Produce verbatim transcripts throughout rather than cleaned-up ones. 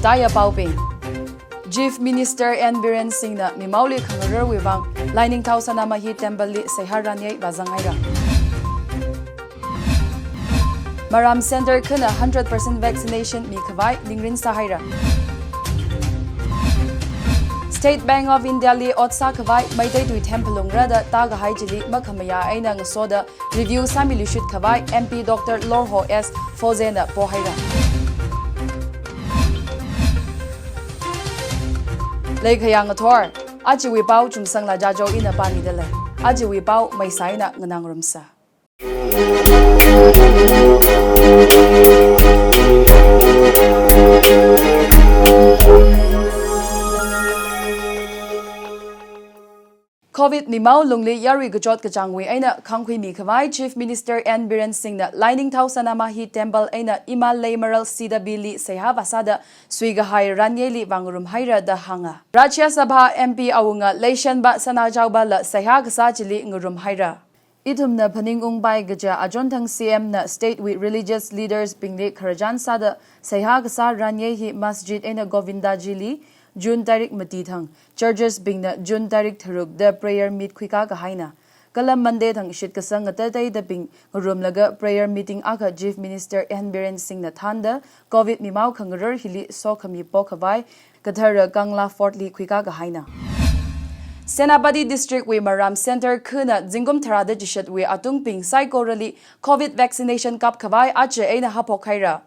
Taya paobing. Chief Minister N Biren Singhna mimaoli khangararwui vang Lainingthao Sanamahi Temple li seihā ranyei vāzanghaira. Maram Center khana hundred percent vaccination mikhavai ningrin sāhaira. State Bank of India li ot sākhavai Meitei tui themphalungra da tākahai chili makhamayā eina ngasoda review sāmiluishit khavai M P Doctor Lorho S Fozena pohaira. Leikhayang athor, ajawui pao Chungsangla Jajo ina pāmidalei. Ajawui pao maisā eina nganāngarumsa. Covid mimao lungli yarui kachot kachāngwui eina khangkhui mikhavai Chief Minister N Biren Singhna Lainingthao Sanamahi Temple eina Ima Leimaral Sitabili seihā vāsāda suikahai ranyeili vāngarumhaira da hānga. Rajya Sabha M P awunga Leishenpa Sanajaopala seihā kasā chili ngarumhaira. Ithumna phaningungpai kaja achonthang C M na state wui religious leaders bingli khararchan sāda seihā kasā ranyei hi Masjid eina Govinda Ji li June tarik mati thang, churches bingna June tarik tharuk da prayer meet khuikā kahaina. Kala Monday thang shitkasang ngatateidabing ngarumlaga prayer meeting akha Chief Minister N Biren Singhna thānda Covid mimao khangarar hili sokhami pokhavai Kathara Kangla Fort li khuikā kahaina. Senapati District wui Maram Center khana zingkum tharāda chishatwui atungbing saikorali Covid vaccination kapkhavai aja eina haophok haira.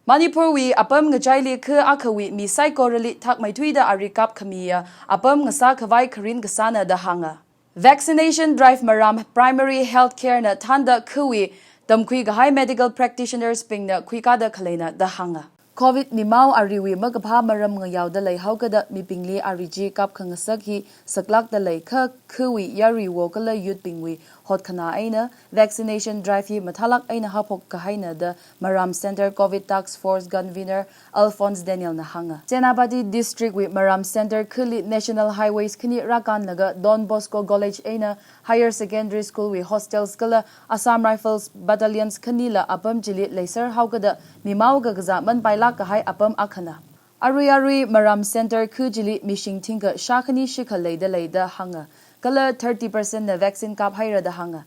Manipur wui apam ngachaili kha akhawui mi saikorali thakmeithuida ari kapkhamiya apam ngasākhavai kharing kasāna da hānga. Vaccination drive Maram Primary Health Care na thānda khawui tamkhui kahai medical practitioners bingna khuikāda khaleina da hānga. Covid mimao ariwui makaphā maram ngayaoda leihaokada mibingli ari chi kapkhangasak hi saklākda lei kha khawui yarui wo kala youth bingwui hotkhanā eina vaccination drive hi mathālāk eina haophok kahaina da Maram Center Covid Task Force Convener Alphonse Daniel na hānga. Senapati District wui Maram Center khali National Highways khani rākānlaga Don Bosco College eina Higher Secondary School wui hostels kala Assam Rifles Battalions khanila apam chili leiser haokada mimao kakazā manpailāk kahai apam akhana. Arui arui Maram Center kha chili mishing thingkha shākhani shikha leida lei da hānga. Kala thirty percent na vaccine kaphaira da hānga.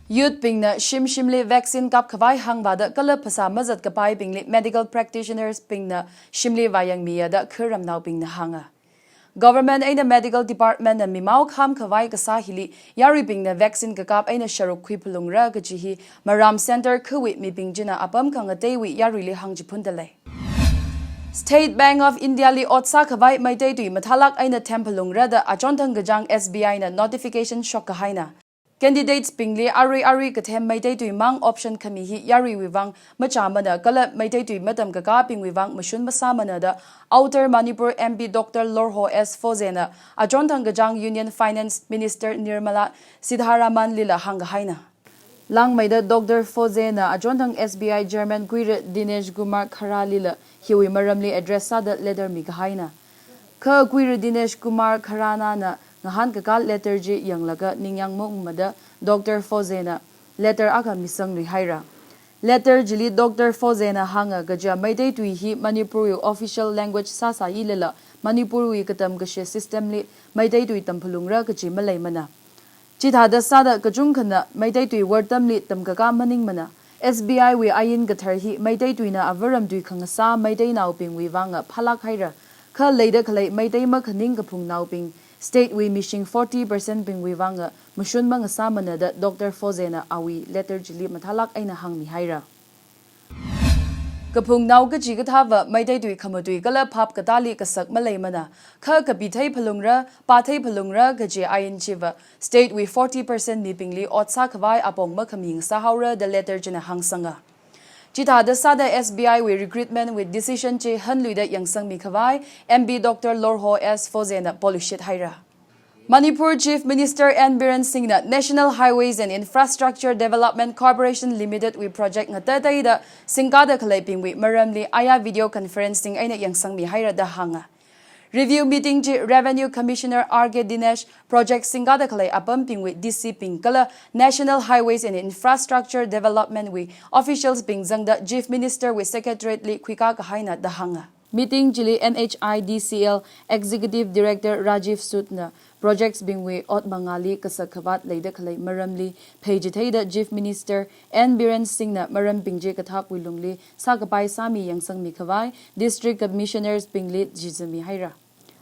Youth bingna shim shimli vaccine kapkhavai hāngvāda kala phasā mazatkapaibingli medical practitioners bingna shimli vāyangmiya da kharamnaobingna hānga. Government eina medical department na mimao khāmkhavai kasā hili yaruibingna vaccine kakap eina sharuk khuiphalungra kaji hi Maram Center khawui mibing china apam khangateiwui yaruili hāngchiphunda lei. State Bank of India li ot sākhavai Meitei tui mathālāk eina themphalungra da achonthang kachāng S B I na notification shokkahaina. Candidates bingli arui arui kathem Meitei tui mang option khami hi yaruiwui vang machāmana kala Meitei tui matamkakābingwui vang mashun masāmana da Outer Manipur M P Doctor Lorho S Fozena achonthang kachāng Union Finance Minister Nirmala Sitharaman lila hāngkahaina. Langmeida Doctor Fozena achonthang S B I Chairman Kuira Dinesh Kumar Khara lila hiwui maramli address sāda letter mikahaina. Kha Kuira Dinesh Kumar Kharana na ngahānkakā letter chi yanglaga ningyāng maungmada Doctor Fozena letter akha misangluihaira. Letter chili Doctor Fozena hānga kaja Meitei tui hi Manipurwui official language sāsāilala Manipurwui katam kashi system li Meitei tui tamphalungra kaji maleimana. Chithāda sāda kachungkhana Meitei tui wortamli tamkakā maningmana. S B I wui ain kathar hi Meitei tuina avaram tui khangasā Meiteinaobingwui vanga phālāk haira. Kha leida khalei Meitei makhaning kaphungnaobing, state wui mishing forty percent bingwui vanga mashun mangasāmana da Doctor Fozena awui letter chili mathālāk eina hāngmihaira. Kaphungnao kachikathāva Meitei tui khamatui kala phap katāli kasak maleimana, kha kapi theiphalungra, pā theiphalungra kaji ain chiva state wui forty percent mibingli ot sākhavai apong makhami ngasāhaora da letter china hāngsanga. Chithāda sāda S B I wui recruitment wui decision chi hanluida yangsangmikhavai M P Doctor Lorho S Fozena poluishit haira. Manipur Chief Minister N Biren Singhna National Highways and Infrastructure Development Corporation Limited wui project ngatateida singkāda khaleibingwui maramli aya video conferencing eina yangsangmihaira da hānga. Review meeting chi Revenue Commissioner R K Dinesh, project singkada khalei apambingwui D C bing kala National Highways and Infrastructure Development wui officials bing zangda Chief Minister wui Secretariat li khuikā kahaina da hānga. Meeting chili N H I D C L Executive Director Rajiv Sood na projects bingwui ot mangāli kasak khavāt leida khalei maramli pheichitheida Chief Minister N Biren Singh na marambing chi kathakwui lungli sākapai sāmi yangsangmi khavai District Commissioners bingli chizami haira.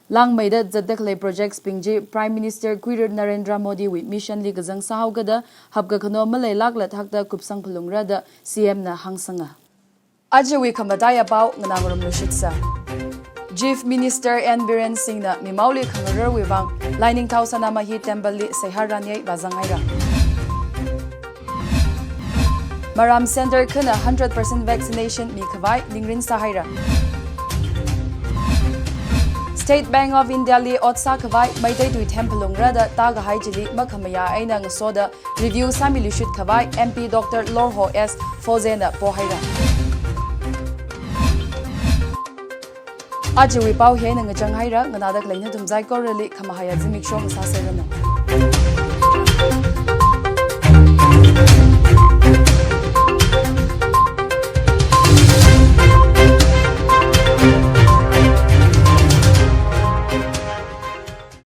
Langmeida zatda khalei projects bing chi Prime Minister Khuira Narendra Modi wui mission li kazang sāhaokada hapkakhano maleilākla thakta kupsang phalungra da C M na hāngsanga. Ajawui khamataiya pao nganāngarumlu shitsa. Chief Minister N Biren Singh na mimaoli khangararwui vang Lainingthao Sanamahi Temple li seihā ranyei vāzang haira. Maram center khana hundred percent vaccination mikhavai ningrin sāhaira. State Bank of India li ot sākhavai Meitei tui them phalungra da tākahai chili makhamayā eina ngasoda review sāmilu shit khavai M P Doctor Lorho S Foze na pohaira. Ajawui pao hi eina ngachang haira, nganāda khalei nathum saikorali khamahaiya zimiksho ngasāserranu.